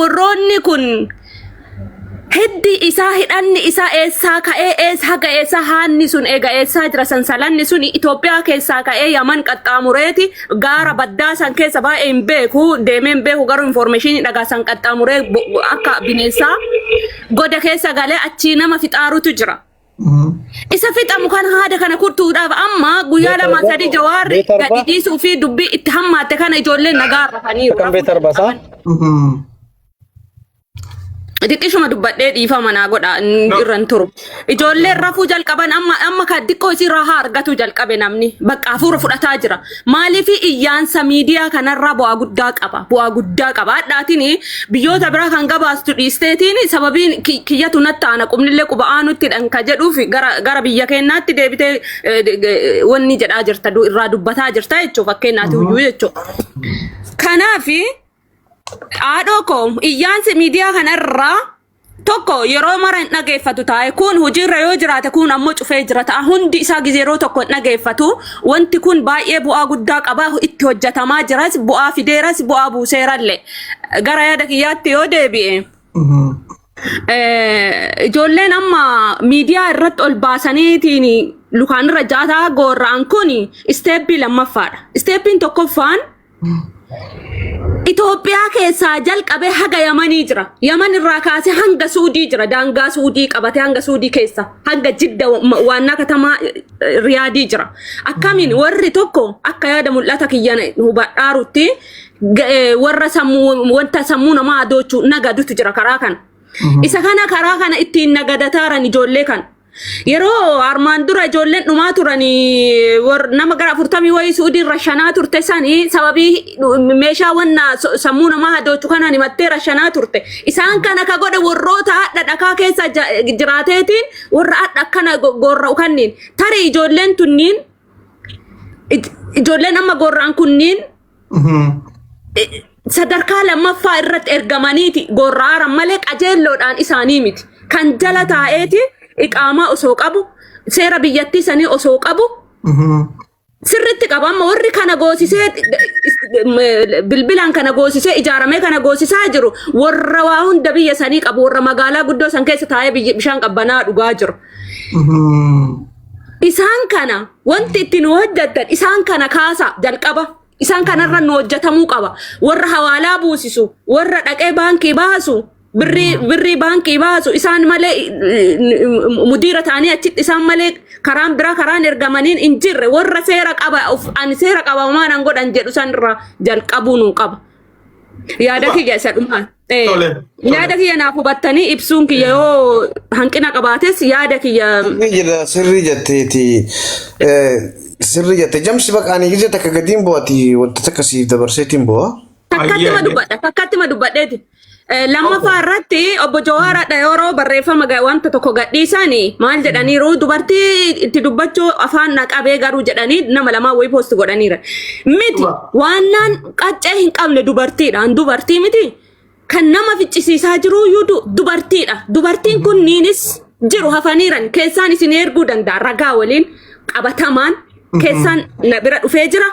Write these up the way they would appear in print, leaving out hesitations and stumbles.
Warroonni kun hiddi isaa, hidhanni isaa eessaa ka'ee eessa haga eessaa, haanni sun eega eessaa jira? Sansalanni sun Itoophiyaa keessaa ka'ee Yaman qaxxaamureeti gaara baddaa san keessa, baay'ee hin beeku, deemee hin beeku, garuu information dhagaa san qaxxaamuree akka bineensaa goda keessa galee achii nama fixaarutu jira. Isa fixamu kan haada kana kuttuudhaaf amma guyyaa 2 3 Jawaarri gadi dhiisuu fi dubbii itti hammaatte kana ijoolleen nagaa rafaniiru. Kan beektan barbaasa. Xiqqishuma dubbadhee dhiifama naa godha, irra hin turu. Ijoolleen rafuu jalqaban amma, amma kan xiqqoo isii rahaa argatu jalqabe, namni bakka hafuura fudhataa jira. Maaliif? Iyyaansa miidiyaa kanarraa bu'aa guddaa qaba. Bu'aa guddaa qaba. Hadhaatiin biyyoota biraa kan gabaastu dhiisteetiin sababiin kiyyatu natti aana, qubnillee quba aanutti dhan ka jedhuuf gara biyya keenyaatti deebitee wanni jedhaa jirta, irraa dubbataa jirta jechuudha, fakkeenyaati huyyuu jechuudha. Kanaafi haadhoo koo, iyyaansi miidiyaa kanarraa tokko yeroo mara hin dhageeffatu taa'e, kun hojiirra yoo jiraate, kun ammoo cufee jira ta'a, hundi isaa gizee yeroo tokko hin dhageeffatu. Wanti kun baay'ee bu'aa guddaa qaba, itti hojjetamaa jiras, bu'aa fideeras, bu'aa buuseerallee. Gara yaada kiyyaatti yoo deebi'e, ijoolleen amma miidiyaa irratti ol baasaniitiin lukaan irra jaataa goorra'an kun step lammaffaadha. Steppiin tokkoffaan Itoophiyaa keessaa jalqabee haga Yamanii jira. Yaman irraa kaasee hanga Suudii jira. Daangaa Suudii qabatee hanga Suudii keessa, hanga Jidda waannaa katamaa Riyaadii jira. Akkamiin warri tokko akka yaada mul'ata kiyyan hubadhaarutti warra sammuu, wanta sammuu namaa adoochuu nagadutu jira karaa kana. Isa kana karaa kana ittiin nagadataaran ijoollee kana. Yeroo armaan dura ijoolleen dhumaa turanii, nama gara 40 wayii Suudii rashanaa turte sanii, sababii meeshaa wanna sammuu namaa hadoochu kanaan himattee rashanaa turte. Isaan kana ka godhe warroota hadha dhakaa keessa jiraateetiin warra hadha akkana gorra'u kanniin. Tarii ijoolleen tunniin, ijoolleen amma gorra'an kunniin sadarkaa lammaffaa irratti ergamaniiti gorra'aaran malee qajeelloodhaan isaanii miti. Kan jala taa'eeti iqaamaa osoo qabu, seera biyyattii sanii osoo qabu, sirritti qaba. Amma warri kana goosisee, bilbilaan kana goosisee, ijaaramee kana goosisaa jiru warra waa hunda biyya sanii qabu, warra magaalaa guddoo san keessa taa'ee bishaan qabbanaa dhugaa jiru. Isaan kana wanti itti nu hojjettan, isaan kana kaasa jalqaba. Isaan kanarra nu hojjetamuu qaba. Warra hawaalaa buusisu, warra dhaqee baankii baasu, birrii baankii baasu, isaan malee mudiira ta'anii achitti isaan malee karaan biraa karaan ergamaniin hin jirre, warra seera qaba, ani seera qaba maan godhan jedhu sanirra jalqabuu nu qaba. Yaada kiyya isa dhumaa. Tole. Yaada kiyya naaf hubattanii ibsuun kiyya yoo hanqina qabaates, yaada kiyya. Sirrii jedha, sirrii jetteeti. Sirrii jette. Jamsi baqaanii gizee takka gadiin bu'ati, wanta takka siif dabarseetiin bu'a. Takkatti ma dubbadha, takkatti ma dubbadheeti. Lammaffaa irratti obbo Jawaar hadha yeroo barreeffama wanta tokko gadhiisanii maal jedhaniiru? Dubartii itti dubbachuu afaan na qabee garuu jedhanii nama lamaa wayii post godhaniira. Miti, waannaan qaccee hin qabne dubartiidha. Dubartii miti. Kan nama ficcisiisaa jiru iyyuu dubartiidha. Dubartiin kunniinis jiru hafaniiran, keessaan isin erguu danda'a, ragaa waliin qabatamaan keessaan na bira dhufee jira,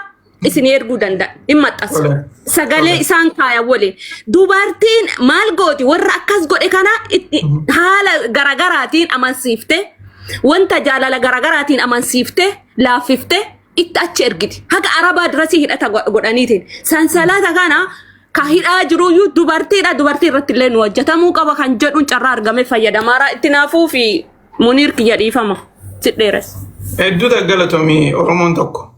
isin erguu danda'a, hin maxxansa. Sagalee isaan kaayan waliin. Dubartiin maal gooti? Warra akkas godhe kana itti haala garagaraatiin amansiifte, wanta jaalala garagaraatiin amansiifte, laaffifte itti achi ergiti. Haga Arabaa dirasii hidhata godhaniitiin. Sansalata kana ka hidhaa jiruyyuu dubartiidha. Dubartii irratti illee nu hojjetamuu qaba kan jedhuun carraa argame fayyadamaara. Itti naafuu fi Muniir kiyya, dhiifama. Sidheeres. Hedduu galatoomi, Oromoon tokko.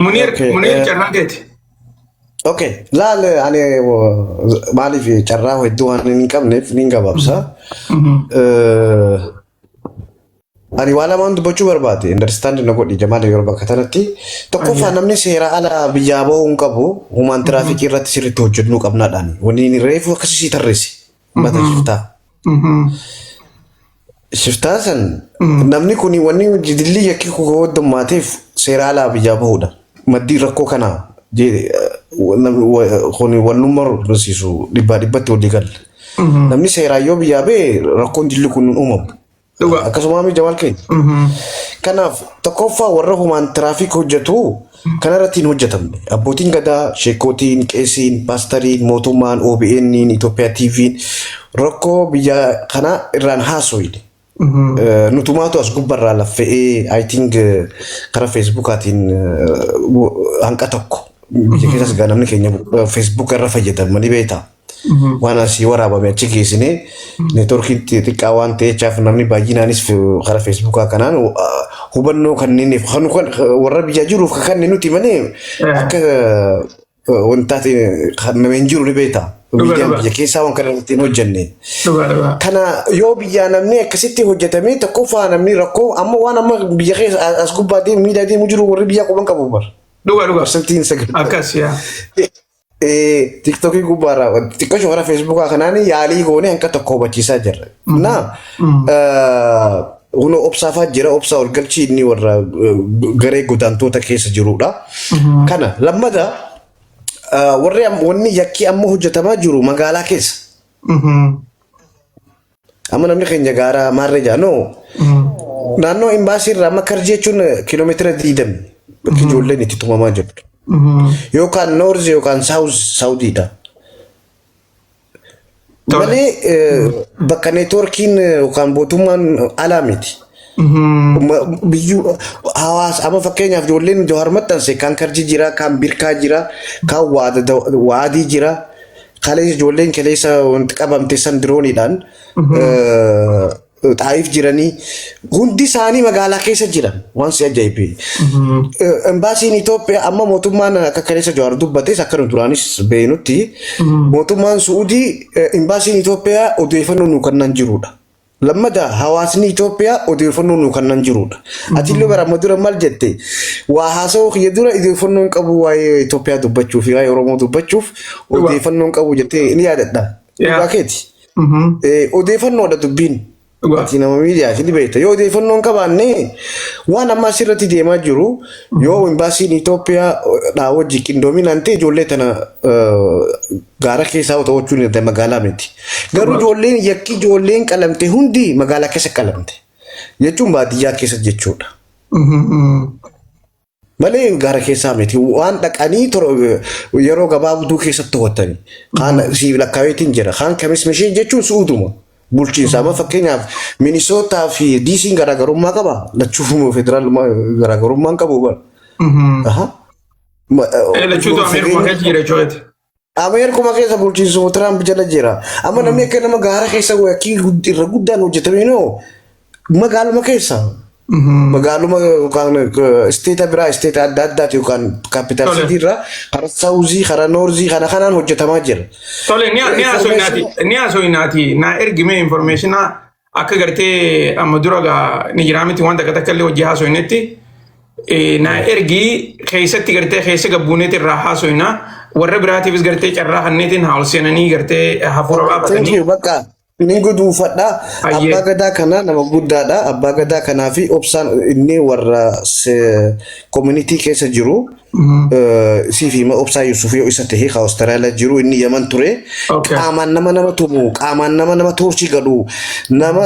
Muniir. Okay, Muniir, carraan keeti. Okay, laal, ani maaliif carraa hedduu waan hin qabneef ni gabaabsa. Ani waa lamaan dubbachuu barbaade, understand na godhi Jamaal, yeroo bakka kanatti. Tokkoffaa, namni seera ala biyyaa bahuu hin qabu, human traffic irratti sirriitti hojjennuu qabnaadhaan. Wanni inni reefu akkasii tarreessi. Uummata shiftaa. Shiftaa san namni kun wanni dillii yakki hoddommaateef seera alaa biyyaa bahuudha. Maddii rakkoo kanaa kun wannummaa barsiisu dhibbaa dhibbatti walii galla. Namni seeraan yoo biyyaa bahe rakkoon dilli kun hin uumamu. Dhugaa. Akkasuma Jamaal keenya. Kanaaf tokkoffaa warra human traffic hojjetu kanarratti hin hojjetamne. Abbootiin gadaa, sheekootiin, qeesiin, paastariin, mootummaan, OBN, Itoophiyaa TV'n rakkoo biyya kana irraan haasoyne. Nutumaatu as gubbarraa laffa'ee, I think, karaa Facebookaatiin hanqa tokko biyya keessas gaa namni keenya Facebook irra fayyadama ni beekta. Waan asii waraabame achi geessinee networkiin xiqqaa waan ta'echaaf namni baay'inaanis karaa Facebookaa kanaan hubannoo kanneeniif warra biyya jiruuf kanneen nuti malee akka wantaati kan nama hin jiru ni beekta. Miidiyaan biyya keessaa waan kana irratti hin hojjenne. Dhugaa dhugaa. Kana yoo biyyaa namni akkasitti hojjetamee, tokkoffaa namni rakkoo amma waan amma biyya keessa as gubbaa deemu miidhaa deemu jiru warri biyyaa quban qabu bar. Dhugaa dhugaa. Parsantiin 9. Akkas yaa. TikTokii gubbaarraa xiqqoo karaa Facebookaa kanaan yaalii goonee hanqa tokko hubachiisaa jirra. Na Kun obsaafaa jira, obsaa ol galchii, inni warra garee godaantoota keessa jirudha. Kana lammata warri wanni yakkii amma hojjetamaa jiru magaalaa keessa. Amma namni keenya gaara maarree jaa no. Naannoo imbaasii irraa amma Karjii jechuun kiiloomeetira 20 bakki ijoolleen itti tumamaa jirtu. Yookaan north yookaan south Saudiidha. Malee bakka networkiin yookaan mootummaan alaa miti. Biyyuu hawaasa amma fakkeenyaaf ijoolleen Jawaar maxxanse kaan Karjii jira, kaan Birkaa jira, kaan Waadii jira. Kaleessa ijoolleen kaleessa wanti qabamte san dirooniidhaan Xaayiif jiranii, hundi isaanii magaalaa keessa jiran waan si ajaa'ibe. Embaasiin Itoophiyaa amma mootummaan akka kaleessa Jawaar dubbates akka nu duraanis beeknutti mootummaan Su'uudii embaasiin Itoophiyaa odeeffannoo nu kennan jirudha. Lammata hawaasni Itoophiyaa odeeffannoo nu kennan jirudha. Atillee bara amma dura maal jette, waa haasawuu kiyya dura odeeffannoo hin qabu, waa'ee Itoophiyaa dubbachuuf fi waa'ee Oromoo dubbachuuf odeeffannoo hin qabu jettee ni yaadadha. Dhugaa keeti. Odeeffannoodha dubbiin. Ati nama miidiyaa ni beekta. Yoo odeeffannoo hin qabaanne waan amma asirratti deemaa jiru yoo imbaasiin Itoophiyaa dhaa wajji qindoominaan ta'e ijoollee tana gaara keessaa to'achuu ni danda'a, magaalaa miti. Garuu ijoolleen yakki ijoolleen qalamte hundi magaalaa keessa qalamte. Jechuun baadiyyaa keessa jechuudha. Malee gaara keessaa miti. Waan dhaqanii yeroo gabaabduu keessatti to'atanii. Kaan siif lakkaaweetiin jira. Kaan kamis mishee jechuun su'uuduma. Bulchiinsa amma fakkeenyaaf Minisootaa fi DC'n garaagarummaa qaba. Lachuu federaalummaa garaagarummaa hin qabu bara. Aha. Lachuutu Ameerikuma keessa jira jechuudha. Ameerikuma keessa bulchiinsa Tiraamp jala jira. Amma namni akka nama gaara keessa yakkii irra guddaan hojjetame noo magaaluma keessa. Magaaluma yookaan state biraa, state adda addaati yookaan capital city irraa karaa southii, karaa northii kana kanaan hojjetamaa jira. Tole, ni haasofnaati naa ergime informationa akka gartee amma dura gaa ni jiraa miti, waan takka takka illee hojii haasofnetti naa ergi, keessatti gartee keessa gabbuuneeti irraa haasofna, warra biraatiifis gartee carraa hanneetiin haa ol seenanii gartee hafuura Thank baafatanii. you, bakka ni guduunfadha. Ayyee. Abbaa gadaa kana nama guddaadha. Abbaa gadaa kanaa fi obsaan inni warra community keessa jiru. Siif hima, obsaa Yusuf yoo isa ta'e ka Awustiraaliyaa jiru, inni Yaman ture. Qaamaan nama nama tumu, qaamaan nama nama toorchii godhu, nama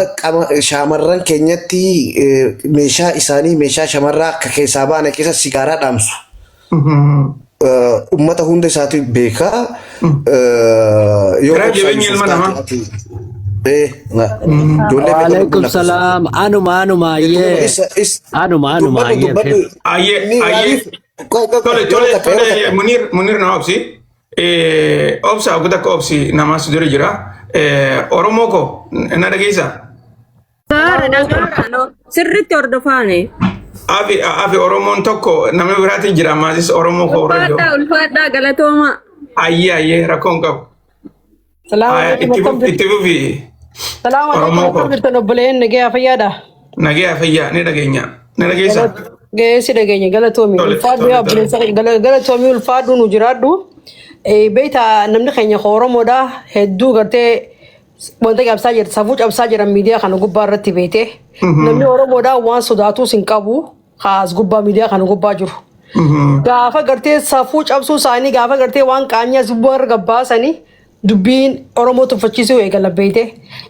shaamarran keenyatti meeshaa isaanii, meeshaa shamarraa akka keessaa baane keessa sigaaraa dhaamsu. Ummata hunda isaati beekaa. Yoo Garaa obsaa jabeenya Yusuf ilma namaa. taate ijoollee beekan Waalaikum lakkoofsa. salam. Anuma anuma ayyee. Anuma anuma Dubbadhu ayyee. dubbadhu. Ayyee Inni ayyee. maaliif qoy qoy Tole yeroo tole takka yeroo tole takka. Munir, Munir na obsi. Obsa ogu takka obsi, namaas dura jira. Oromoo ko na dhageessa. Gaara dhagaara no sirriitti hordofaane. Afi afi Oromoon tokko nama biraati jira maasis Oromoo koo warra jiru. Ulfaadhaa ulfaadhaa galatooma. Ayyee ayyee, rakkoon qabu. Salaamu Aya, alaikum, itti akkam fufi jirtu? itti fufi. Salaamu alaikum, Oromoo akkam koo. jirtan obboleeyyan, nagaya fayyaadha? Nagaya fayyaa, ni dhageenya. Ni dhageessa. Ga'eessi dhageenya, galatoomi. Tole Ulfaadhu tole yaa tole. obboleessa galatoomi, ulfaadhu, nu jiraadhu. Beektaa, namni keenya Oromoodha hedduu gartee wanta cabsaa jira, safuu cabsaa jiran miidiyaa kana gubbaa irratti beekte. Namni Oromoodha waan sodaatus hin qabu haas gubbaa miidiyaa kana gubbaa jiru. Gaafa gartee safuu cabsuu isaanii, gaafa gartee waan qaanyii as gubbaa irra gabbaasanii Dubbiin Oromoo tuffachiisuu eegala beeyte.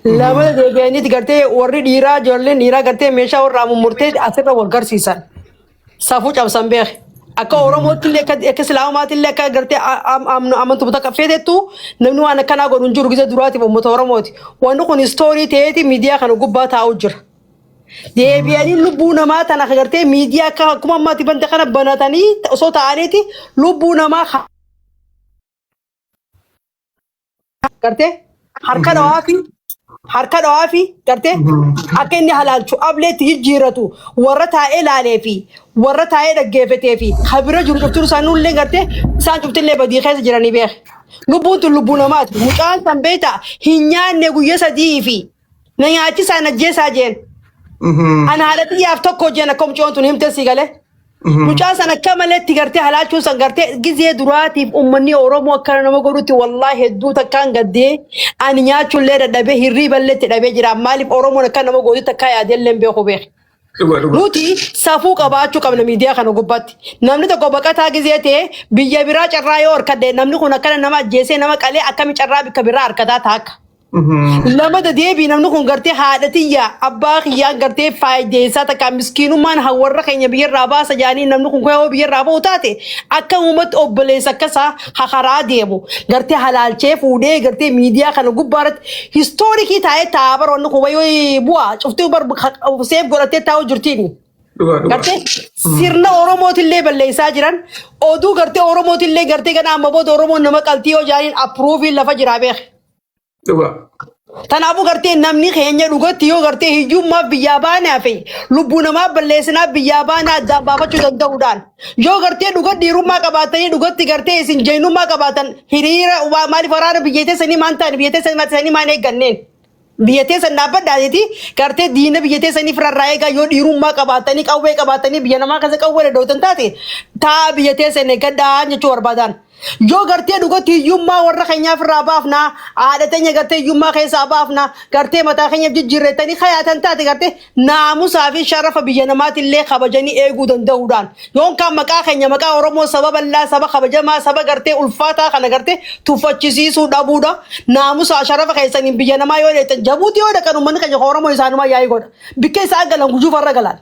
Lamada deebi'aniiti gartee warri dhiiraa ijoolleen dhiiraa gartee meeshaa warraa mummurtee asirra wal garsiisan. Safuu cabsan beeke. Akka Oromootti illee akka Islaamumaatti illee akka gartee amantuu takka feetettu namni waan akkanaa godhu hin jiru gisa duraatiif uummata Oromooti. Wanni kun istoorii ta'eeti miidiyaa kana gubbaa taa'u jira. Deebi'anii lubbuu namaa tana gartee miidiyaa akka akkuma ammaatti bante kana banatanii osoo ta'aniiti lubbuu namaa gartee harka dhawaa fi gartee akka inni halaalchu ableetti jijjiiratu warra taa'ee laalee fi warra taa'ee dhaggeeffatee fi habira jiru cuftuu isaanii gartee isaan cuftillee badii keessa jiranii beek. Lubbuun tun lubbuu namaati. Mucaan san beektaa hin nyaanne guyya 3 fi na nyaachisaan ajjeesaa jeen. Ana haadha xiyyaaf tokko jeen akka mucaan tun himte si galee. Mucaa san akka maletti gartee halaachuun san gartee gizee duraatiif uummanni Oromoo akkana nama godhutti wallaahi hedduu takkaan gaddee ani nyaachuullee dadhabee hirriiballee itti dhabee jira. Maaliif Oromoon akka nama godhutti takkaa yaadellee hin beeku beek. Dhuga dhuga. Nuti safuu qabaachuu qabna miidiyaa kana gubbaatti. Namni tokko baqataa gizee ta'e biyya biraa carraa yoo harkadhe namni kun akkana nama ajjeesee nama qalee akkami carraa bikka biraa harkataa ta'a. Lamada deebii namni kun gartee haadha tiyya abbaa kiyyaan gartee faayideessaa takka miskiinummaan warra keenya biyyarraa baasa jaanii namni kun yoo biyyarraa bahu taate akka uummatti obboleessa akkasaa hakaraa deemu gartee halaalchee fuudhee gartee miidiyaa kana gubbaarratti historikii taa'ee taa'aa bara wanni kun wayyoo bu'aa cuftii bar seef godhattee taa'u jirtiin. Dhuga dhuga. Gartee sirna Oromootillee balleessaa jiran oduu gartee Oromootillee gartee gana amma booda Oromoon nama qaltii yoo jaaniin approve lafa jiraa beeke. Dhuga. Kanaafuu gartee namni keenya dhugatti yoo gartee hiyyummaaf biyyaa baanaa fi lubbuu namaa balleessinaa biyyaa baanaa addaan baafachuu danda'uudhaan yoo gartee dhuga dhiirummaa qabaatanii dhugatti gartee isin jeenyummaa qabaatan hiriira maaliif waraana biyya teessanii maan ta'an biyya teessanii maan eegganneen. Biyya teessan dhaabbadhaatiiti gartee diina biyya teessanii firarraa eegaa yoo dhiirummaa qabaatanii qawwee qabaatanii biyya namaa keessa qawwee dhadhootan taate taa biyya teessan eeggadhaa jechuu barbaadan. Yoo gartee dhugatti hiyyummaa warra keenyaaf irraa baafnaa haadha teenya gartee hiyyummaa keessaa baafnaa gartee mataa keenyaaf jijjiirrettanii kayaatan taate gartee naamusaa fi sharafa biyya namaatillee kabajanii eeguu danda'uudhaan yoon kaan maqaa keenya maqaa Oromoo saba bal'aa saba kabajamaa saba gartee ulfaataa kana gartee tuffachisiisuu dhabuudha naamusaa sharafa keessaniin biyya namaa yoo dheettan Jabuutii yoo dhaqan uummanni keenya Oromoo isaanumaa yaa'ii godha bikka isaan galan gujuufarra galan.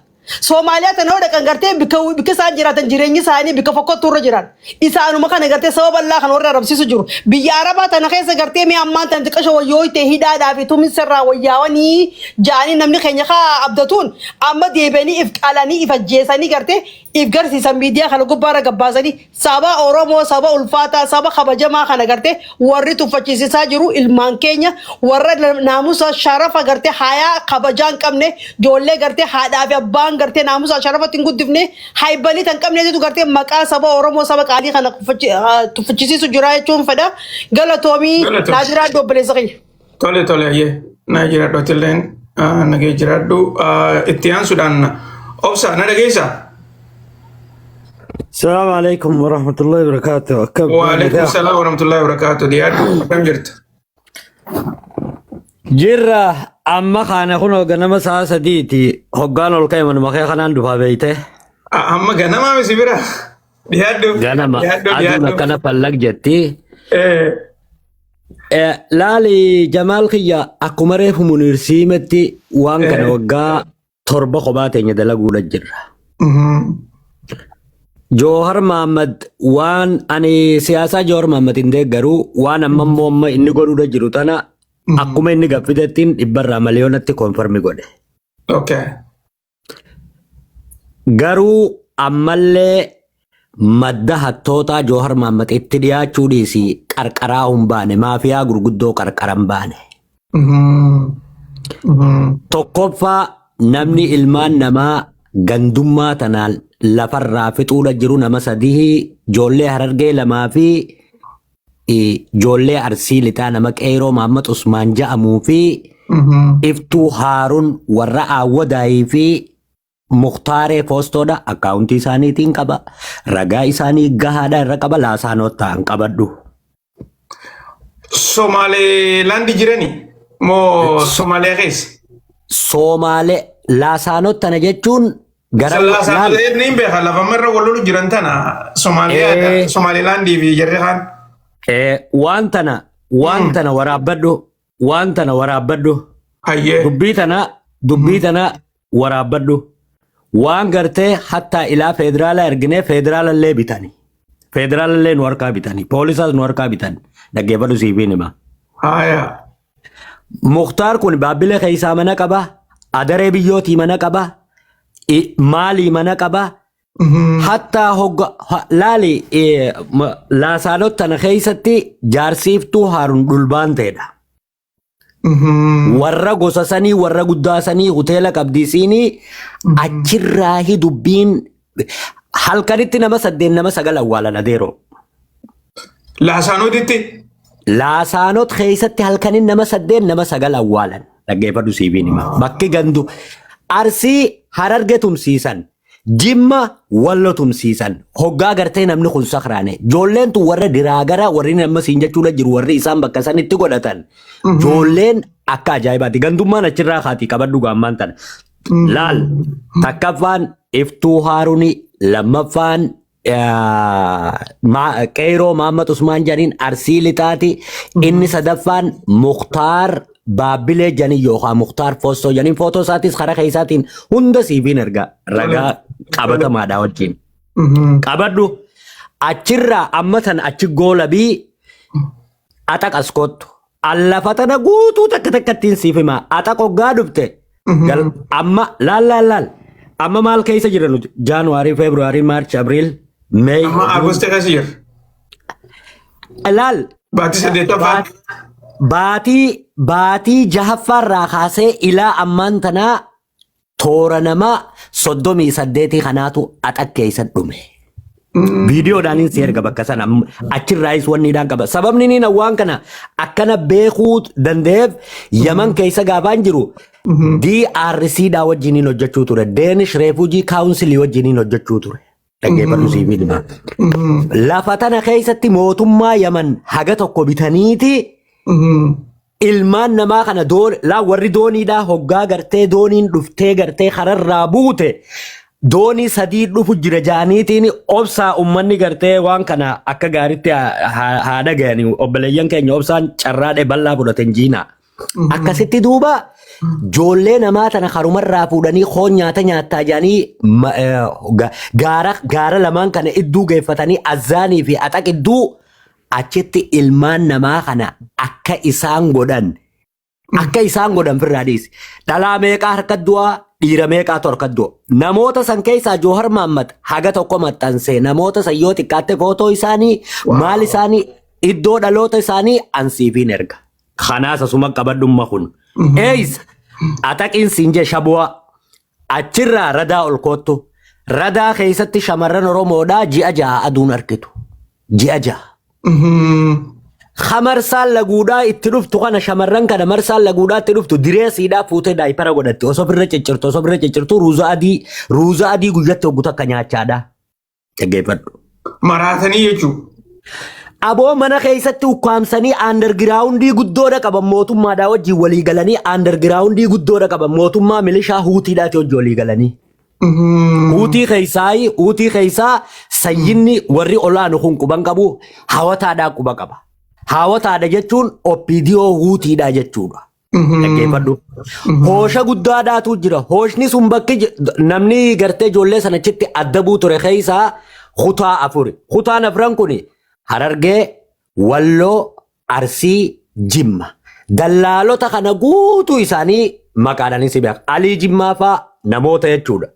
Soomaaliyaa tana yoo dhaqan gartee bikka isaan jiraatan jireenyi isaanii bikka fokkottuu irra jiran. Isaanuma kana gartee saba bal'aa kan warra arrabsiisu jiru. Biyya Arabaa tana keessa gartee mi'a ammaan tana xiqqasho wayyoo ta'e hidhaadhaa fi tuminsarraa wayyaawanii ja'anii namni keenya kaa abdatuun amma deebi'anii if qalanii if ajjeesanii gartee if garsiisan miidiyaa kana gubbaarra gabbaasanii saba Oromoo saba ulfaataa saba kabajamaa kana gartee warri tuffachiisisaa jiru ilmaan keenya warra naamusa sharafa gartee hayaa kabajaa hin qabne ijoollee gartee haadhaa fi abbaan gartee naamusa sharafatti hin guddifne haybalii tan qabneetu gartee maqaa saba Oromoo saba qaalii kana tuffachisiisu jira jechuun fedha galatoomii. Galatoom. Naa jiraadhu obboleessa kiyya. Tole tole ayyee naa jiraadhu atilleen nagee jiraadhu. Itti aansuudhaan obsa na dhageessaa? السلام عليكم ورحمة الله وبركاته. أكب وعليكم السلام ورحمة الله وبركاته. Dhiyaadhu, akkam jirta? Jirra. Amma kana kun ganama sa'a 3ti hoggaan ol ka'e manuma kee kanaan dhufaa beeyte. Amma ganamaa misi bira. Dhiyaadhu. Ganama Dhiyaadhu aduun dhiyaadhu. akkana fallag jetti. Laali Jamaal kiyya, akkuma reefu Muniir siimetti waan kana waggaa 7 kophaa teenya dalaguudha jirra. Joohar Mahammad waan ani siyaasaa Joohar Mahammad hin deeggaru waan amma immoo amma inni godhuudha jiru tana akkuma inni gaffitettiin dhibbarraa miliyoonatti confirm godhe. Garuu ammallee madda hattootaa Joohar Mahammad itti dhiyaachuu dhiisi qarqaraa hin baane, maafiyaa gurguddoo qarqara hin baane. Tokkoffaa, namni ilmaan namaa gandummaa tanaan lafarraa fixuudha jiru nama sadii: ijoollee Harargee lamaa fi ijoollee Arsii Lixaa nama Qeeroo Mahammad Usmaan ja'amuu fi Iftuu Haaruun warra Aawwadaayii fi Muktaaree Foostoodha. Akkaawuntii isaaniitiin qaba. Ragaa isaanii gahaadha irra qaba. Laasaanoo ta'an qabadhu. Somaalilaandi jirani moo Somaaliyaa keessa? Soomaalee laasaanoo tana jechuun gara Laasaanoo ni beeka, lafa marra wal lolu jiran tana Somaaliyaa Somaalilaandii fi jarri kaan. Waan tana Waan tana waraabbadhu. Waan tana waraabbadhu. Hayyee. Dubbii tana waraabbadhu. Waan gartee hattaa ilaa federaalaa erginee federaalallee bitani. Federaalallee nu harkaa bitani. Poolisaas nu harkaa bitan. Dhaggeeffadhu, siifiin hima. Haya. Muktaar kun Baabbilee keessaa mana qaba. Adaree biyyootii mana qaba. Maalii mana qaba. Hattaa hogga laali, laasaanot tana keessatti jaarsiiftuu Haarun dhulbaan ta'edha. Warra gosa sanii, warra guddaa sanii, hoteela qabdiisiinii achirraahi dubbiin halkanitti nama saddeet, nama sagal awwaalan, adeeroo. Laasaanotitti. Laasaanot keessatti halkanin nama saddeet, nama sagal awwaalan. Dhaggeeffadhu, siifiin hima. Bakki gandu Arsii Hararge tumsiisan. Jimma Wallo tumsiisan. Hoggaa gartee namni kun sakraane. Ijoolleen tun warra diraagara, warri nama siin jechuudha jiru, warri isaan bakka sanitti godhatan. Ijoolleen akka ajaa'ibaati. Gandummaan achirraa kaatii qabadhu gaammaan tana. Laal, takkaffaan Iftuu Haaruni, lammaffaan Qeyroo Mahammad Usmaan jedhaniin Arsii Lixaati. Inni sadaffaan Muktaar Baabbilee jedhanii yookaan Muktaar Foostoo jedhaniin, footoo isaatis karaa keessaatiin hunda siifiin erga ragaa qabatamaadha wajjin. Qabadhu, achirraa amma tan achi goolabii Axaq kottu. Allafa tana guutuu takka takkattiin siif hima. Axaq hoggaa dhufte. Amma laal, laal, laal. Amma maal keessa jira nuti? Jaanuwaarii, Feebruwaarii, Maarch, Abriil, Meey. Amma Agosti keessa jira. Laal. Baatii saddeettaffaa. Baatii jahaffaarraa kaasee ilaa ammaan tanaa toora namaa 38 kanaatu Axaq keessa dhume. Viidiyoodhaan si erga bakka sana achirraayis wanni idhaan qaba. Sababni inni waan kana akkana beekuu danda'eef Yaman keessa gaafaan jiru DRC dhaa wajjiniin hojjechuu ture. Danish Refugee Council wajjiniin hojjechuu ture. Dhaggeeffadhu, siif hima. Lafa tana keessatti mootummaa Yaman haga tokko bitaniiti ilmaan namaa kana doon laa, warri dooniidhaa hoggaa gartee dooniin dhuftee gartee kararraa buute, doonii sadii dhufu jira jaaniitiin obsaa, ummanni gartee waan kana akka gaariitti haa dhagayani, obboleeyyan keenya obsaan carraadhe bal'aa fudhaten jiina. Akkasitti duuba joollee namaa tana karumarraa fuudhanii foon nyaata nyaattaa jedhanii gaara gaara lamaan kana idduu geeffatanii, Azzaanii fi Axaq idduu, achitti ilmaan namaa kana akka isaan godhan, akka isaan godhan firraa dhiisi. Dhalaa meeqaa harka du'aa, dhiira meeqaatu harka du'a. Namoota san keessaa Joohar Mahammad haga tokko maxxansee, namoota san yoo xiqqaatte footoo isaanii, maal isaanii, iddoo dhaloota isaanii ansiifiin erga. Kanaas asuma qabadhumma kun. Eeysa Axaqiin siin jee shabu'aa achirraa radaa ol koottu. Radaa keessatti shamarran Oromoodhaa ji'a 6 aduun argitu. Ji'a 6. Marsaan laguudhaa itti dhuftu kana, shamarran kana marsaan laguudhaa itti dhuftu, direesiidhaa fuutee daayipara godhatti osoo ofirra ciccirtu, osoo ofirra ciccirtu, ruuza adii, ruuza adii guyyatti hoggu takka nyaachaadha. Dhaggeeffadhu. Maraatanii jechuudha. Aboo, mana keessatti ukkaamsanii undergroundii guddoodha qaban, mootummaadhaa wajjin walii galanii, undergroundii guddoodha qaban, mootummaa milishaa Huutiidhaati wajjin walii galanii. Huutii keessaa sayyinni warri olaanu kun quban qabu, hawataadhaa quba qaba. Hawataadha jechuun OPDO Huutiidha jechuudha. Dhaggeeffadhu. Hoosha guddaadhaatu jira. Hooshni sun bakki namni gartee ijoollee sana achitti addabuu ture keessaa kutaa afuri. Kutaan afran kun Harargee, Walloo, Arsii, Jimma. Dallaalota kana guutuu isaanii maqaadhaan si beeka. Alii Jimmaa faa namoota jechuudha.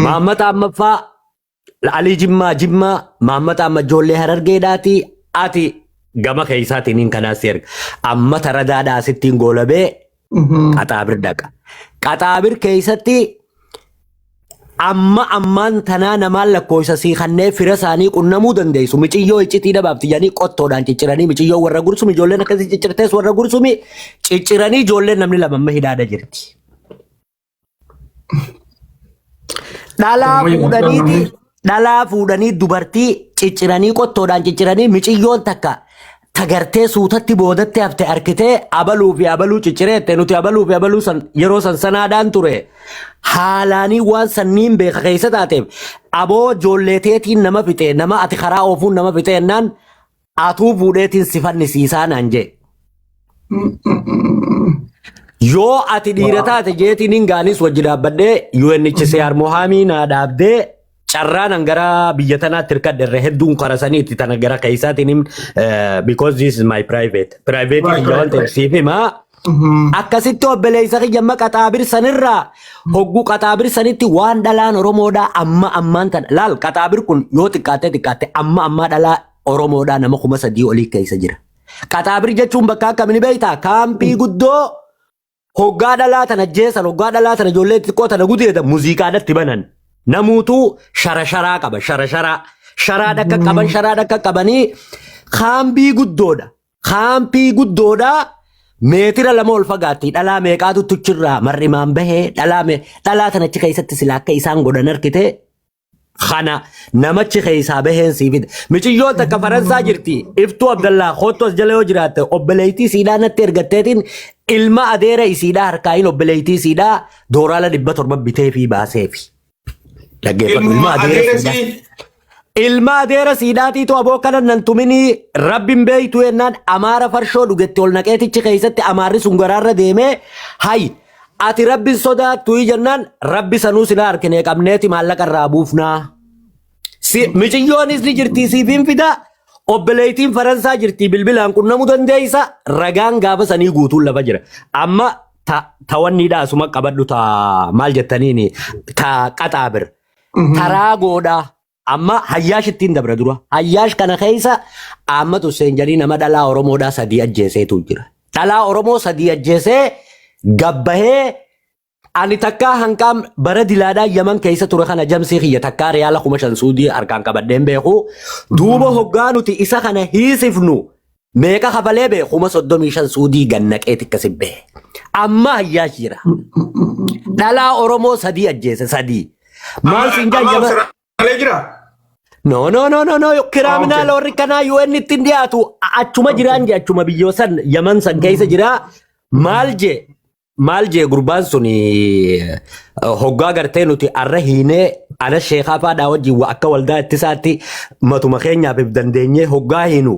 Mahammad Ahmad faa, Alii Jimmaa, Jimmaa, Mahammad Ahmad ijoollee Harargeedhaati. Ati gama keessaatiin kanaas si erga. Amma taradaadhaa asittiin goolabee Qaxaabir dhaqa. Qaxaabir keessatti amma ammaan tanaa namaan lakkoofsa sii kanneen fira isaanii qunnamuu dandeessu. Miciyyoo iccitii dhabaafti jedhanii qottoodhaan cicciranii, miciyyoo warra Gursumi, ijoolleen akkasii ciccirtees warra Gursumi cicciranii, ijoolleen namni lama amma hidhaadha jirti. Dhalaa fuudhaniiti, dhalaa fuudhanii dubartii cicciranii, qottoodhaan cicciranii, miciyyoon takka tagartee suutatti boodatti hafte arkitee abaluu fi abaluu ciccireette, nuti abaluu fi abaluu san yeroo san sanaadhaan ture haalaanii waan sanniin beeka keessa taateef, aboo ijoolleeteetiin nama fixe, nama ati karaa oofuun nama fixe jennaan. Atuu fuudheetiin si fannisiisaa naan jee. Yoo ati dhiira taate jeetiin hin gaanis wajji dhaabbadhee UNHCR Mohaamii naa dhaabdee carraan an gara biyya tanaatti hirkadhe irra hedduun karasaniitti tana gara keessaatiin him because this is my private private kiyya waan ta'eef siif himaa. Akkasitti obboleessa kiyya amma qaxaabir sanirraa hogguu qaxaabir sanitti waan dhalaan Oromoodhaa amma ammaan tana laal qaxaabir kun yoo xiqqaatte xiqqaatte amma ammaa dhalaa Oromoodhaa nama 3000 olii keessa jira. Qaxaabir jechuun bakka akkamii beektaa? Kaampii guddoo hoggaa dhalaa tana jeessan hoggaa dhalaa tana ijoollee xixiqqoo tana gudeedan muuziqaadhatti banan. Namuutuu shara sharaa qaba shara sharaa. Sharaa dhakka qaban sharaa dhakka qabanii kaampii guddoodha. Kaampii guddoodha. Meetira 2 ol fagaatti dhalaa meeqaatu tuchirraa mar'imaan bahee dhalaa dhalaa tanachi keessatti sila akka isaan godhan argite kana namachi keessaa baheen sii fida. Miciyyoon takka Faransaa jirti. Iftuu Abdallaa kottu as jala yoo jiraatte obboleettii siidhaa natti ergatteetiin ilma adeera isiidhaa harkaayin obboleettii siidhaa dooraala 700 bitee fi baaseefi. Dhaggeeffadhu ilma Ilma adeera adeera siidhaa. sii. Ilma adeera siidhaatiitu aboo kana nan tuminii rabbin beeytu jennaan amaara farshoo dhugetti ol naqeetichi keessatti amaarri sun garaarra deemee hay ati rabbin sodaattu jennaan rabbi sanuu sila harkinee qabneeti maallaqa irraa buufnaa. Si, miciyyoonis ni jirti siif hin fida. Obboleettiin Faransaa jirti bilbilaan qunnamuu dandeessa. Ragaan gaafa sanii guutuun lafa jira. Amma ta tawanniidha asuma qabadhu ta maal jettaniini ta qaxaabir. Taraa goodhaa. Amma hayyaash ittiin dabra dura. Hayyaash kana keessa Ahmad Hussein jedhanii nama dhalaa Oromoodhaa sadii ajjeeseetu jira. Dhalaa Oromoo sadii ajjeesee gabbahee ani takkaa hanqaam bara dilaadhaa Yaman keessa ture kana jamsii kiyya takkaa riyaala 5000 Suudii harkaan qabadheen beeku. Duuba hoggaa nuti isa kana hiisifnu meeqa kafalee beeku 35,000 Suudii gannaqeeti akkasi bahe. Amma hayyaash jira. Dhalaa Oromoo sadii ajjeese sadii. Maal siin jaa Amma Yaman. Austraaliyaa jira? No, no, no, no, no. Kiraminaala warri kanaa UN ittiin dhiyaatu achuma jiraan je achuma biyyoo san Yaman san keessa jira. Maal je maal je gurbaan sun hoggaa gartee nuti arra hiinee ana sheekaa faadhaa wajjin akka waldaa ittisaatti matuma keenyaaf if dandeenyee hoggaa hiinu.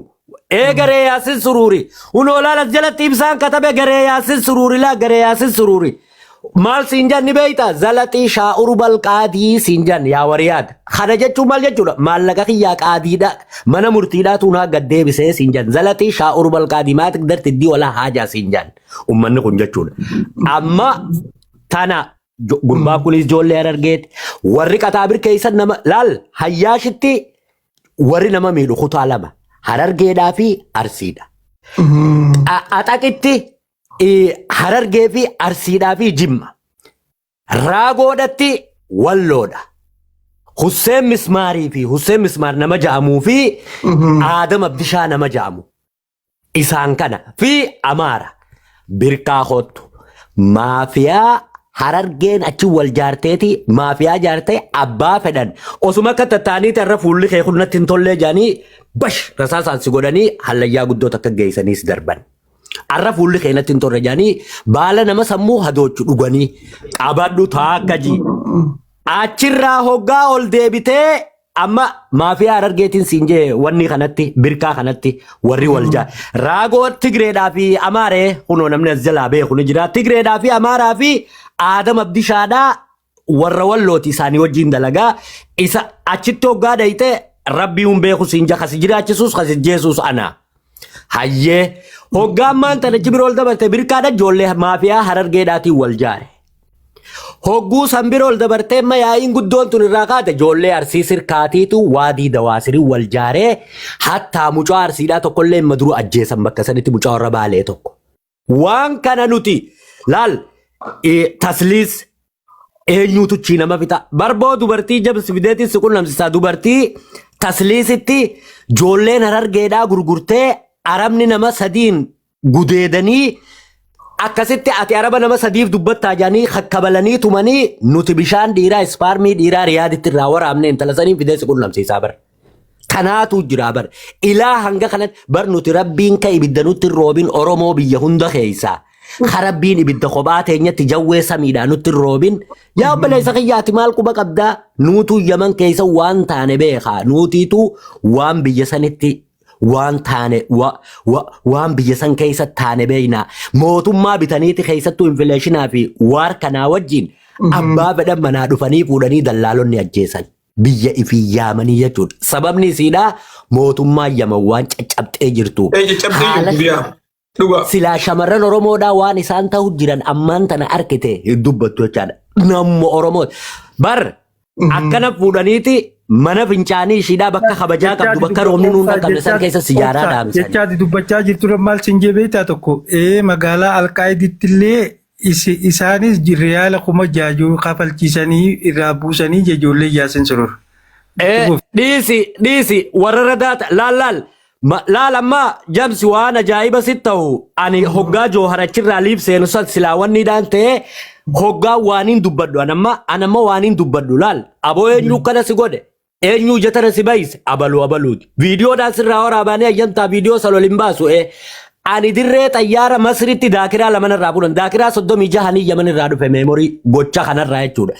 Ee garee yaasin suruuri. Hunoo laal as jalatti ibsaan katabe garee yaasin suruuri laa garee yaasin suruuri. Maal siin jan ni beekta? Zalaxii shaa'uru balqaadii siin jan yaa wariyaad. Kana jechuun maal jechuudha? Maallaqa kiyyaa qaadiidha. Mana murtiidhaatu naa gad deebisee siin jan. Zalaxii shaa'uru balqaadii maa tiqdarti iddii walaa haajaa siin jan. Ummanni kun jechuudha. Amma tana gurbaan kunis ijoollee Harargeeti. Warri qaxaabir keessan nama laal hayyaashitti warri nama miidhu kutaa lama. Harargeedhaa fi Arsiidha. Axaqitti Harargee fi Arsiidhaa fi Jimma. Raagoodhatti Walloodha. Husseen Mismaarii fi Husseen Mismaar nama ja'amuu fi Aadam Abdishaa nama ja'amu. Isaan kana fi Amaara. Birkaa kottu. Maafiyaa Harargeen achi wal jaarteeti maafiyaa jaartee abbaa fedhan. Osuma akka tattaanii irra fuulli kee kun natti hin tollee jaanii bash rasaasaan si godhanii hallayyaa guddoo takka geessanii si darban. Arra fuulli kee natti hin tolle jaanii baala nama sammuu hadoochu dhuganii qabadhu taakka ji. Achirraa hoggaa ol deebitee amma maafiyaa Harargeetiin siin jee wanni kanatti birkaa kanatti warri wal jaa. Raagoo Tigreedhaa fi Amaaree kunoo namni as jalaa beeku ni jira. Tigreedhaa fi Amaaraa fi Aadam Abdishaadhaa warra wallooti isaanii wajjin dalagaa. Isa achitti hoggaa dhayite rabbii hin beeku siin jaa kasi jiraachisus kasi jeesus ana. Hayyee hoggaan maan tana achi biroo ol dabarte birkaadha ijoollee maafiyaa Harargeedhaatiin wal jaare. Hogguu san bira ol dabartee amma yaa'iin guddoon tun irraa kaate ijoollee Arsii sirkaatiitu waadii dawaasirii wal jaaree hattaa mucaa Arsiidhaa tokkollee imma duru ajjeesan bakka sanitti mucaa warra Baalee tokko. Waan kana nuti laal tasliis eenyuutu chii nama fixa. Barboo dubartii jabsi fideetiin si qunnamsisaa dubartii tasliisitti ijoolleen Harargeedhaa gurgurtee arabni nama sadiin gudeedanii akkasitti ati araba nama sadiif dubbattaa jedhanii kakkabalanii tumanii nuti bishaan dhiiraa ispaarmii dhiiraa riyaaditti irraa waraabne intala saniin fidee si qunnamsiisaa bar. Kanaatu jira bar. Ilaa hanga kanatti bar nuti rabbiin ka ibidda nutti hin roobin Oromoo biyya hunda keessaa. Ka rabbiin ibidda kophaa teenyatti jawwee samiidhaa nutti hin roobin. Yaa obboleessa kiyya ati maal quba qabdaa? Nuutu Yaman keessa waan taane beekaa. Nuutiitu waan biyya sanitti Waan taane waan biyya san keessa taane beekna. Mootummaa bitaniiti keessattuu inflation fi waar kanaa wajjin abbaa fedhan manaa dhufanii fuudhanii dallaalonni ajjeesan. Biyya ifii yaamanii jechuudha. Sababni isiidhaa mootummaa Yaman waan caccabxee jirtu. Ee, caccabdee jirtu biyya. Dhugaa. Silaa shamarran Oromoodhaa waan isaan ta'u jiran ammaan tana arkite hin dubbattu jechaadha. Nammo Oromoo. Bar akkana fuudhaniiti mana fincaanii ishiidhaa bakka kabajaa qabdu, bakka roobni nuun dhaqqabne san keessa sijaaraa dhaamsan. Jechaati dubbachaa jirtu maal sin jee beektaa? Tokko magaalaa Alqaa'iditti illee isaanis riyaala 6000 kafalchiisanii irraa buusanii ijoollee yaasin surur. Dhiisi, dhiisi, warra radaata laal laal. Laal, ammaa jamsi waan ajaa'iba sit ta'u, ani hoggaa jooharachirraa liif seenu san silaa wanni dhaan ta'ee hoggaa waaniin dubbadhu, anamma waaniin dubbadhu, laal aboo, eenyu kana si godhe, eenyu ija tana si bayise, abaluu abaluuti viidiyoodhaan sirraa waraabanii ayyamtaa viidiyoo san ol hin baasu. Ani dirree xayyaara Masritti daakiraa laman irraa fuudhan, daakiraa 36nii Yaman irraa dhufe, memory gocha kanarraa jechuudha.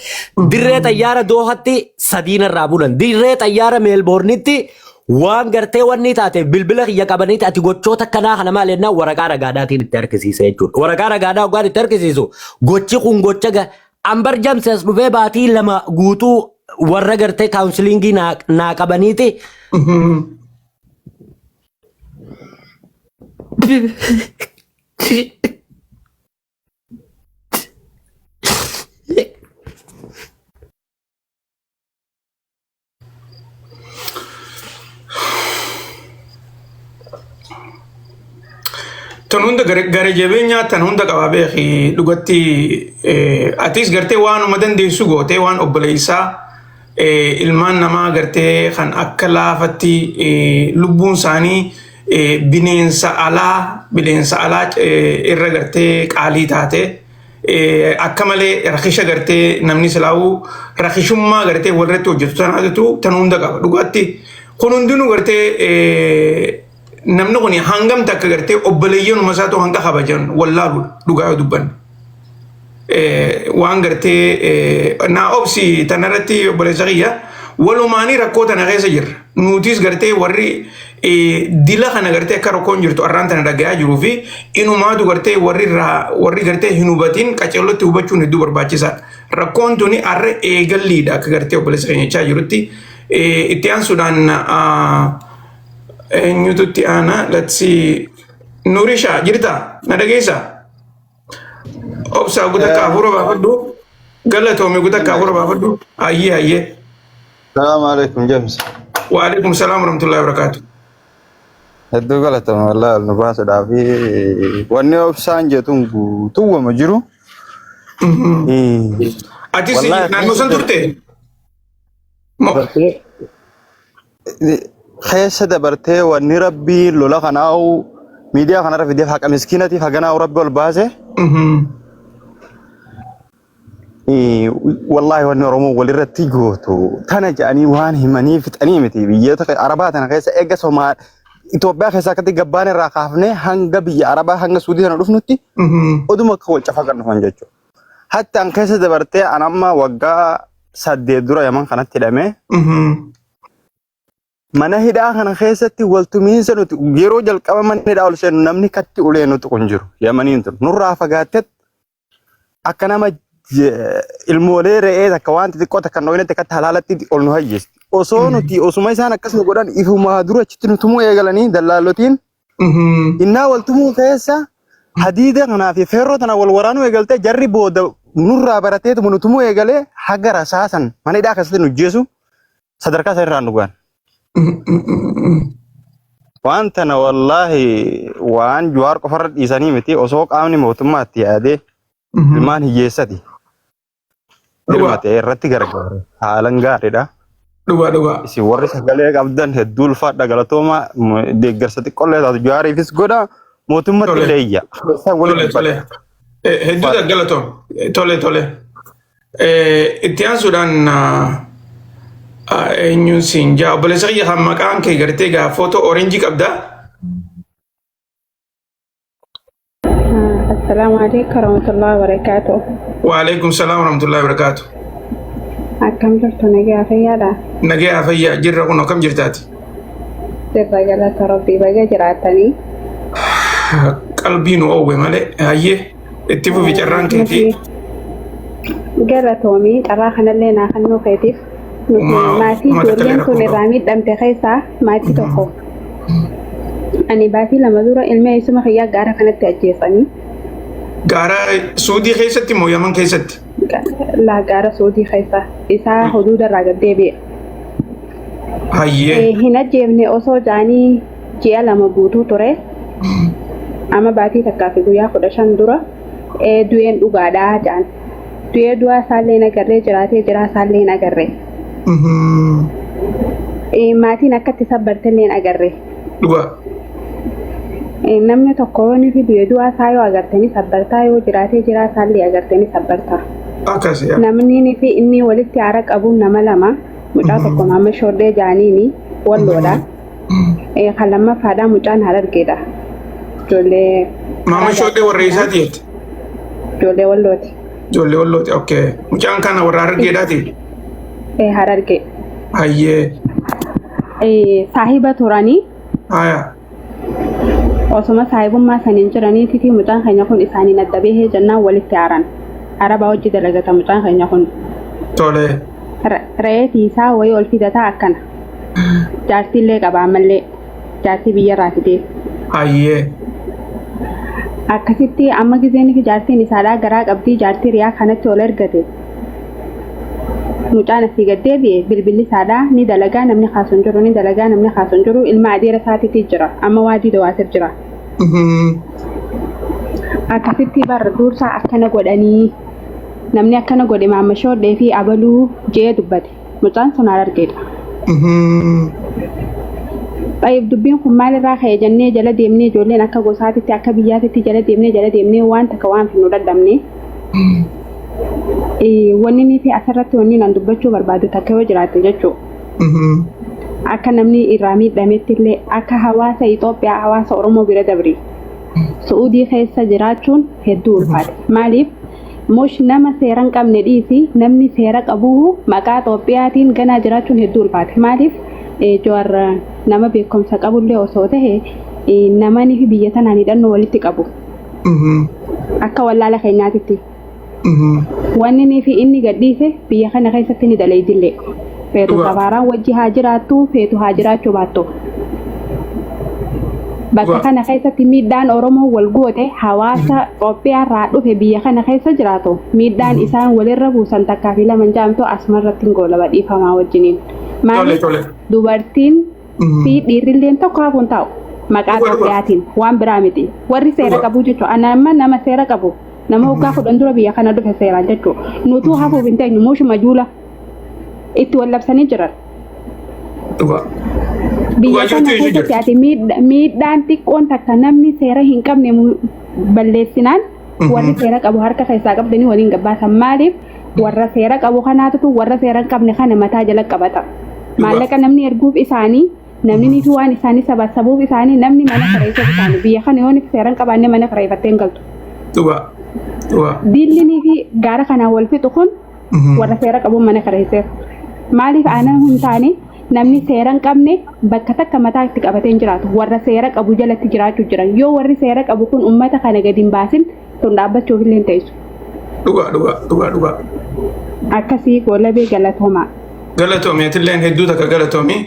Dirree xayyaara Doohatti sadiin irraa fuudhan. Dirree xayyaara Meelboornitti waan gartee wanni taate bilbila kiyya qabaniiti, ati gochoota akkanaa kana maal jennaan waraqaa ragaadhaatiin itti harkisiise jechuudha. Waraqaa ragaadhaa hoggaan itti harkisiisu, gochi kun gocha ambar jamsi as dhufee baatii 2 guutuu warra gartee counseling naa qabaniiti. Tan hunda gara jabeenyaa tan hunda qabaa beeki dhugatti. Atis gartee waanuma dandeessu gootee, waan obboleessaa ilmaan namaa gartee kan akka laafatti lubbuun isaanii bineensa alaa irra gartee qaalii taate, akka malee rakisha gartee namni silaa'uu rakishummaa gartee walirratti hojjetu tanaatu tan hunda qaba dhugaatti. Kun hundinuu gartee namni kun hangam takka gartee obboleeyyanuma isaatu hanga kabajan wallaaluudha dhugaa yoo dubbanne. Waan gartee naa obsi tanarratti, obboleessa kiyya, walumaanii rakkoo tana keessa jirra. Nutis gartee warri dila kana gartee akka rakkoon jirtu arraan tana dhagayaa jiruu fi inumaatu gartee warri irraa warri gartee hin hubatin qaceellotti hubachuun hedduu barbaachisaadha. Rakkoon tuni arra eegalliidha akka gartee obboleessa keenya jechaa jirutti. Itti aansuudhaan eenyutu itti aana? Let's see. Nurisha, jirta? Na dhageessaa? Obsaa gutakka hafuura baafadhu. Galatoomi, gutakka hafuura baafadhu. Ayyee, ayyee. Salaamu alaikum, James. Waalaikum salaam warahmatullahi wabarakatuh. Hedduu galatama wallahi nu baasuudhaaf wanni obsaan jettuun guutuuwwama jiru. Atis Wallahi naannoo san turte? Keessa dabartee wanni rabbii lola kanaa'u miidiyaa kanarra fideef haqa miskiinatiif haganaa'u rabbi ol baase. Wallahi wanni Oromoo walirratti gootu tana jedhanii waan himanii fixanii miti. Biyyoota Arabaa tana keessa eega Somaa Itoophiyaa keessa akkatti gabbaan irraa kaafnee hanga biyya Arabaa hanga Suudii tana dhufnutti oduma akka wal cafaqan dhufan jechuudha. Hatta an keessa dabartee an amma waggaa 8 dura Yaman kanatti hidhamee mana hidhaa kana keessatti waltumiinsa nuti yeroo jalqaba mana hidhaa ol seenu namni katti ulee nuti kun jiru Yamaniin tun nurraa fagaattee akka nama ilmoolee re'ee takka waan xixiqqoo takka hin dhoohinetti akkatti halaalatti ol nu hayyeesti. Osoo nuti osuma isaan akkas nu godhan ifumaa dura achitti nu tumuu eegalanii dallaallotiin innaa wal tumuu keessa hadiida kanaa fi feerroo tana wal waraanuu eegaltee jarri booda nurraa barateetuma nu tumuu eegalee haga rasaasan mana hidhaa keessatti nu jeesu sadarkaa isa irraan nu gahan. Waan tana wallaahi waan Jawaar qofarra dhiisanii miti, osoo qaamni mootummaa itti yaadee ilmaan hiyyeessati hirmate irratti gargaare haalan gaariidha. Dhugaa, dhugaa. Isin warri sagalee qabdan hedduu ulfaadha, galatooma. Deeggarsa xiqqollee taatu Jawaariifis godha, mootummatti Tole. illee iyya. Isaan walitti Tole, dubbadha. tole. Hedduu galatoom. Tole, tole. Itti aansuudhaan eenyuun siin jaa? Obboleessa kiyya kan maqaan kee gartee gaa footoo orange qabdaa? Assalamu alaikum warahmatullahi wabarakatuh. Waalaikum salaam warahmatullahi wabarakatuh. Akkam jirtu, nagaa fayyaadha? Nagee fayyaa jirra, kun akkam jirtaati? Sirra galata Rabbii baga jiraatanii. Qalbii nu oowwe malee hayyee itti fufi carraan keetii. Galatoomii carraa kanallee naa kennuu keetiif. Nuti maatii Uummata ijoolleen takka tun irraa miidhamte keessaa maatii tokko. Ani baatii 2 dura ilma eessuma kiyyaa gaara kanatti ajjeesanii. Gaara Suudii keessatti moo Yaman keessatti? Laa gaara Suudii keessa isaa huduuda irraa gad deebi'e. Hayyee. Hin ajjeefne osoo ja'anii ji'a 2 guutuu ture. Amma baatii takkaa fi guyyaa 15 dura du'een dhugaadha ja'an. Du'ee du'aa isaallee hin agarree jiraatee jiraa isaallee hin agarre. Maatiin akkatti sabbartellee hin agarre. Dhugaa. Namni tokko yoo inni fi du'e du'aa isaa yoo agarte ni sabbartaa yoo jiraatee jiraa isaallee agarte ni sabbarta. Akkas yaa. Namni inni fi inni walitti aara qabuun nama lama mucaa tokko maama shoollee jaaniini walloodha. Kan lammaffaadha mucaan harargeedha. Ijoollee Maama shoollee warra isaati jette. Ijoollee wallooti. Ijoollee wallooti. Okay. Mucaan kana warra harargeedhaati. Harargee. Hayyee. Saahiba turanii Haya. Osoma saahibummaa saniin jiraniititi mucaan keenya kun isaaniin adda bahee jennaan walitti aaran. Arabaa hojii dalagata mucaan keenya kun. Tole. Re'ee tiisaa wayii ol fidataa akkana. Jaartiillee qaba ammallee. Jaartii biyyarraa fidee. Hayyee. Akkasitti amma gizeen fi jaartiin isaadhaa garaa qabdii jaartii riyaa kanatti ol ergate. Mucaan asii gad deebi'e bilbilli isaadhaa ni dalagaa namni kaasu hin jiru ni dalagaa namni kaasu hin jiru ilma adeera isaatiitii jira amma waadii dawaasir jira. Akkasitti bar dursaa akkana godhanii namni akkana godhe maamma shoodhee fi abaluu je'ee dubbate mucaan sun harargeedha. Xayyib dubbiin kun maalirraa ka'e jennee jala deemnee ijoolleen akka gosaatitti akka biyyaatitti jala deemnee jala deemnee waan takka waan finnu dadhabne. Wanni inni fi asirratti wanni nan dubbachuu barbaadu takka yoo jiraatte jechuudha. Akka namni irraa miidhametti illee akka hawaasa Itoophiyaa hawaasa Oromoo bira dabri. Su'uudii keessa jiraachuun hedduu ulfaate. Maaliif mush nama seera hin qabne dhiisi namni seera qabu maqaa Itoophiyaatiin ganaa jiraachuun hedduu ulfaate. Maaliif Jawaar nama beekumsa qabullee osoo tahe namani fi biyya tanaan hidhannoo walitti qabu. Akka wallaala keenyaatitti. Wanni inni fi inni gadhiise biyya kana keessatti ni dalaydillee. Feetu safaaraan wajji haa jiraattu, feetu haa jiraachuu baattu. Bakka kana keessatti miidhaan Oromoo wal goote hawaasa Itoophiyaa irraa dhufe biyya kana keessa jiraatu miidhaan isaan walirra buusan takkaa fi lama hin jaamtu asuma irratti hin goolaba dhiifamaa wajjiniin. Maaliif dubartiin fi dhiirrilleen tokko hafuun taa'u maqaa Itoophiyaatiin waan biraa miti. Warri seera qabu jechuudha. Ana amma nama seera qabu nama waggaa 10 dura biyya kana dhufe seeraan jechuudha. Nutuu hafuuf hin teenyu muushuma juula itti wal labsanii jiran. Dhugaa. Biyya Dhugaa kana jirtu iyyuu keessatti jirti. ati miidhaan xiqqoon takka namni seera hin qabne balleessinaan warri seera qabu harka keessaa qabdanii waliin gabbaasan. Maaliif warra seera qabu kanaatutu warra seera hin qabne kana mataa jala qabata. Maallaqa namni erguuf isaanii namni ni fi waan isaanii sabasabuuf isaanii namni mana kireessuuf isaanii biyya kana yoo seera hin qabaanne mana kireeffattee hin galtu. Dhugaa. Dhugaa. Diillinii fi gaara kanaan wal fixu kun warra seera qabuun mana kireesseef. Maaliif aanan hin taane namni seera hin qabne bakka takka mataa itti qabatee hin jiraatu. Warra seera qabu jalatti jiraachuu jiran. Yoo warri seera qabu kun uummata kana gadi hin baasin tun dhaabbachuuf illee hin teessu. Dhugaa dhugaa dhugaa dhugaa. Akkasii goolabee galatoomaa. Galatoomi atilleen hedduu takka galatoomi.